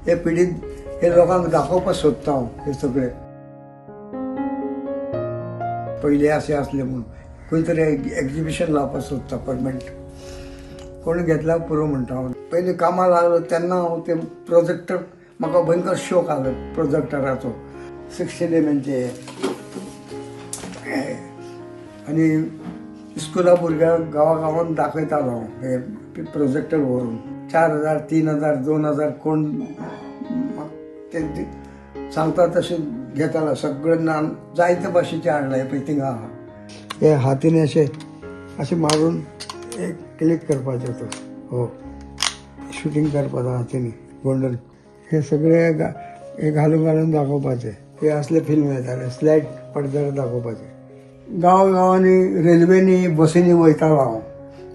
हे पिडीत हे लोकांक दाखोवपाक सोदता हांव. हे सगळे पयले अशें आसले म्हणून खंय तरी एक्जिबिशन लावपाक सोदता परमनंट. कोण घेतल्यार पुरो म्हणटा हांव. पयलीं कामाक लागलो तेन्ना हांव ते प्रोजेक्टर, म्हाका भयंकर शोक आसलो प्रोजेक्टराचो, 16 एमएमचे. आनी स्कुला भुरग्यांक गांवा गांवान दाखयतालो हांव हे प्रोजेक्टर व्हरून. 4000, 3000, 2000 कोण ते सांगता तशें घेतालो. सगळें नान जायते भाशेचे हाडले. पळय थिंगा आहा. हे हातीन अशें अशें मारून एक क्लिक करपाचें. तो हो शुटींग करपाचो हातीन गोंडून. हे सगळे हे घालून घालून दाखोवपाचे. हे असले फिल्म येताले, स्लायड पडद्यार दाखोवपाचे. गांव गांवांनी रेल्वेनी बसींनी वयतालो हांव.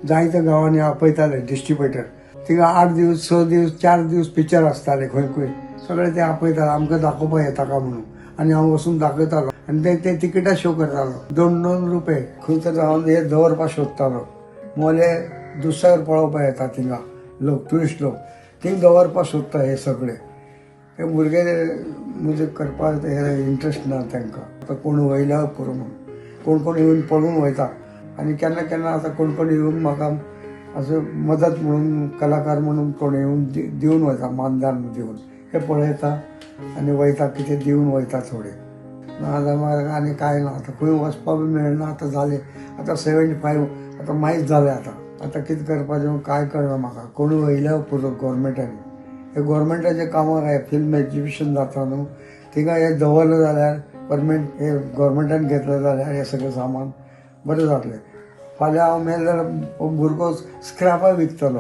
जायत्या गांवांनी आपयताले डिस्ट्रिब्युटर. थिंगा 8 दीस, 6 दीस, 4 दीस पिक्चर आसताले खंय खंय. सगळे ते आपयताले आमकां दाखोवपाक येता काय म्हणून आनी हांव वचून दाखयतालो आनी ते ते तिकीटां शो करतालो, 2-2 रुपये. खंय तर हांव हे दवरपाक सोदतालो. मोले दुधसागर पळोवपाक येता थिंगा लोक, ट्युरिस्ट लोक. थिंग दवरपाक सोदता हे सगळे. हे भुरगे म्युजीक करपाक हे इंट्रस्ट ना तांकां. आतां कोण वयल्या पुरो म्हणून कोण कोण येवन पळून वयता. आनी केन्ना केन्ना आतां कोण कोण येवन म्हाका असं मदत म्हणून, कलाकार म्हणून कोण येवन दिवन वयता, मानदान दिवन. हे पळयता आनी वयता, कितें दिवन वयता थोडे. नाजाल्यार मागीर आनी कांय ना. आतां खंय वचपाक बी मेळना. आतां जालें, आतां 75, आतां मायज जालें. आतां आतां कितें करपाचें कांय कळना म्हाका. कोण वयल्या पुरो गोवोरमेंटांनी. हे गोवोरमेंटाच्या कामाक हे फिल्म एक्जिबिशन जाता न्हू, थिंगा हे दवरलें जाल्यार, परमनंट हे गोवोरमेंटान घेतलें जाल्यार हे सगळें सामान बरें जातलें. फाल्यां हांव मेलें जाल्यार भुरगो स्क्रॅपां विकतलो.